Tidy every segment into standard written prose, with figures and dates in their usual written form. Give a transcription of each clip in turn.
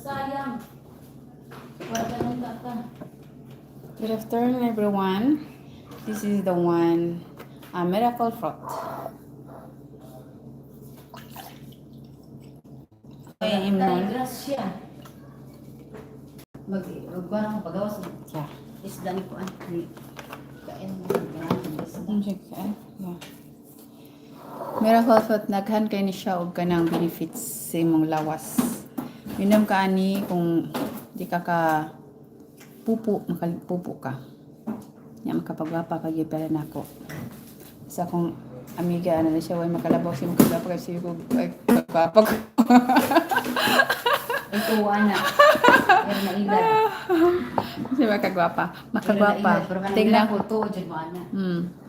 Sayang. Wala ka nang tata. Good afternoon, everyone. This is the one, miracle fruit. Ay, imnon. Grasya. Mag magkuhan ako pagawas. Yeah. Isda ni kuan ni kain mo isda. Ano siya kain? Yeah. Miracle fruit, naghan kay ni siya og kanang benefits sa imong lawas. Minom ka ani kung di ka ka pupo, makapupo ka. Nya makapagwapa ka gyud pero nako. Sa akong amiga ano na siya, way makalabaw siya makagwapa kay siya ko ay gwapa ko. Ito ana. Pero nailad. Siya makagwapa. Makagwapa. Pero kanang Tingnan. miracle to jud mo ana.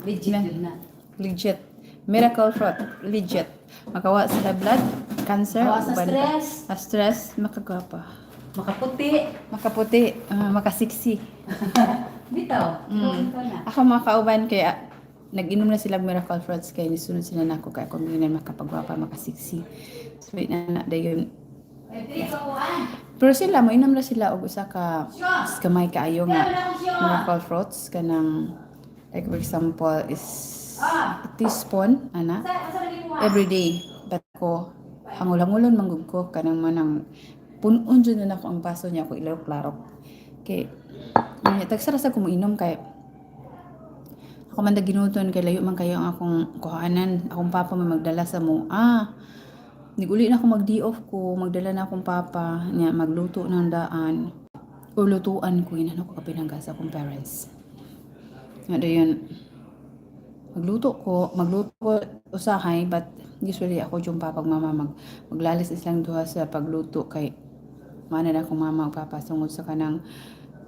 Legit jud na. Legit. Miracle fruit. Legit. Makawa sa high blood, cancer, Makawa sa uban pa. stress. Sa stress, makagwapa. Makaputi. Makaputi, makasiksi. Bitaw. Ikaw na. Ako mga kauban kaya nag-inom na sila og miracle fruits kaya nisunod sila nako kaya kung yun makapagwapa, makasiksi. So, yun na dayon. Ay, dili ka kuan. Pero sila, moinom na sila og usa ka gamay kaayo nga miracle fruits kanang, like for example is a teaspoon ana every day. But ko hangul-hangulon manggug ko kanang manang punon jud na nako ang baso niya ako ilarok-larok. Kay unya tagsa ra sa ko moinom kay ako man ginuton kay layo man kayo ang akong kuhanan. Akong papa may magdala sa mo. Ah, niguli na ako mag day off ko, magdala na akong papa niya magluto ng daan. O lutuan ko, inano ko kapinangga sa akong parents. Nga dayon, magluto ko usahay, but usually ako yung papa ug mama maglalis silang duha sa pagluto kay mana na akong mama ug papa sungod sa kanang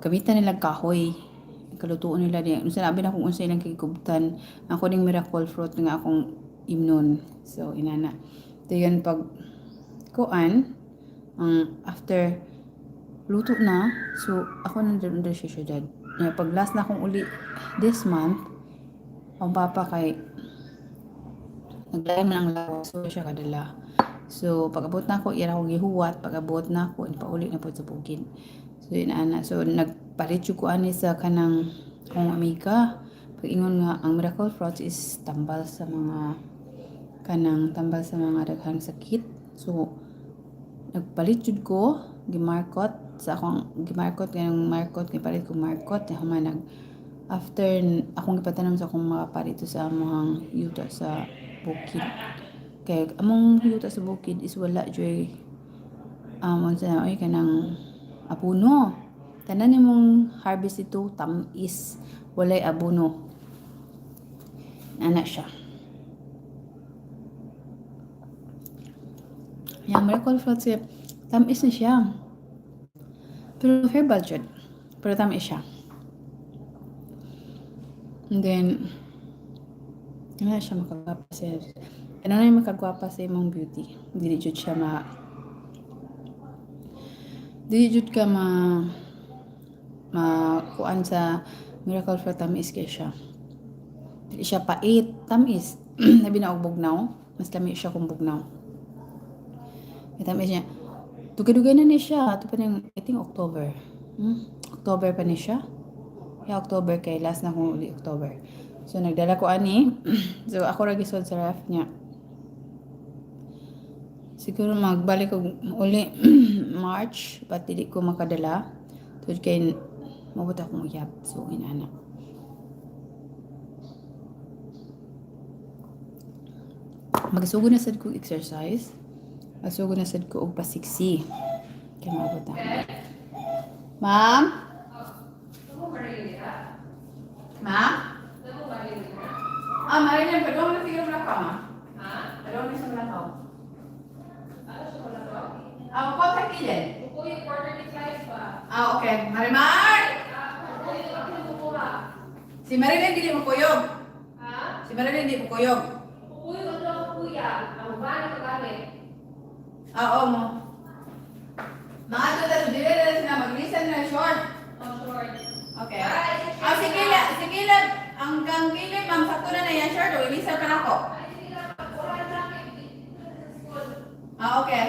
gamitan nila kahoy. Kalutuon nila di. Unsa labi na kung unsa ilang kigubtan. Ako ning miracle fruit nga akong imnon. So inana. Dayon pag kuan ang after luto na, so ako nandun under siya syudad. Nga, pag last na akong uli this month, ang papa kay naglain man ang lawas, so siya kadala. So pag abot na ako, iya akong gihuwat, pag abot na ako, pauli na po sa bukid. So yun ana, so nagpalit jud ko ani sa kanang akong amiga. Pag ingon nga ang miracle fruits is tambal sa mga kanang tambal sa mga daghang sakit. So nagpalit jud ko, gimarkot sa akong gimarkot kanang markot gipalit ko markot human nag after akong gipatanom sa akong mga parito sa among yuta sa bukid. Kay among yuta sa bukid is wala joy unsa na oy kanang abono. Tanan nimong harvest ito tam-is, walay abono. Ana siya. Yang miracle fruit siya, tamis na siya. Pero herbal jud. Pero tamis siya. And then, ano siya makagwapa siya. Ano na yung makagwapa sa imong beauty. Dili jud ka ma ma kuan sa miracle fruit, tamis kay siya. Dili siya pait, tamis. Labi na og bugnaw, mas lami siya kung bugnaw. May tamis niya. Dugay-dugay na ni siya. Ito pa ning, I think October. October pa ni siya. Yeah, October kay last na akong uli October. So nagdala ko ani. So ako ra gisod sa ref niya. Siguro magbalik og uli March, but dili ko makadala. Tungod kay mabot akong uyab. So inana. Magsugod na sad ko exercise. Magsugod na sad ko og pasiksi. Kay maabot na ako. Ma'am? Ma'am? Ah, Marilyn, pwede mo na siguro malakaw, ma? Pwede mo na siya malakaw. Ah, magkuha ka kilin. Ah, okay. Marimar! Si Marilyn dili mo kuyog. Si Marilyn dili mo kuyog. Ah, oo mo. Mga ito na, dili na sila maglisan na short. Okay. Ah, sige la, sige la. Ang kang gilid, ma'am, sakto na na yan short. O, ilisan pa na ako. Ah, okay.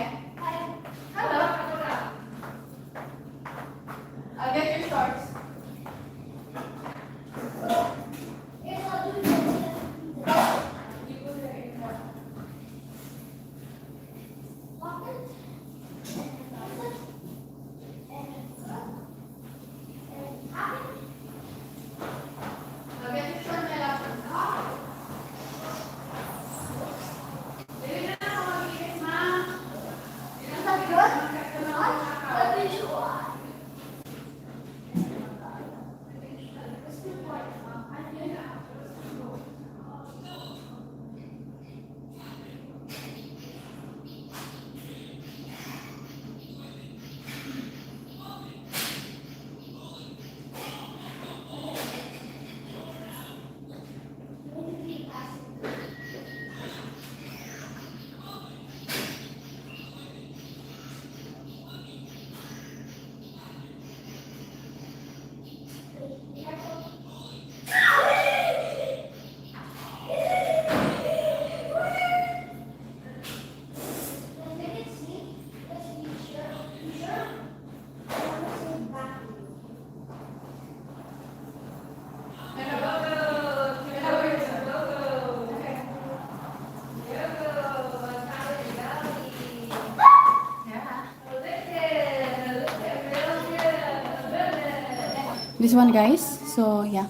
This one, guys. So yeah.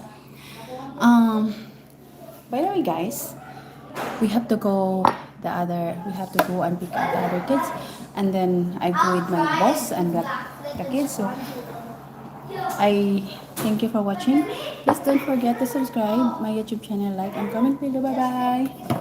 By the way, guys, we have to go and pick up the other kids, and then I go with my boss and the kids. So I thank you for watching. Please don't forget to subscribe my YouTube channel, like and comment below. Bye bye.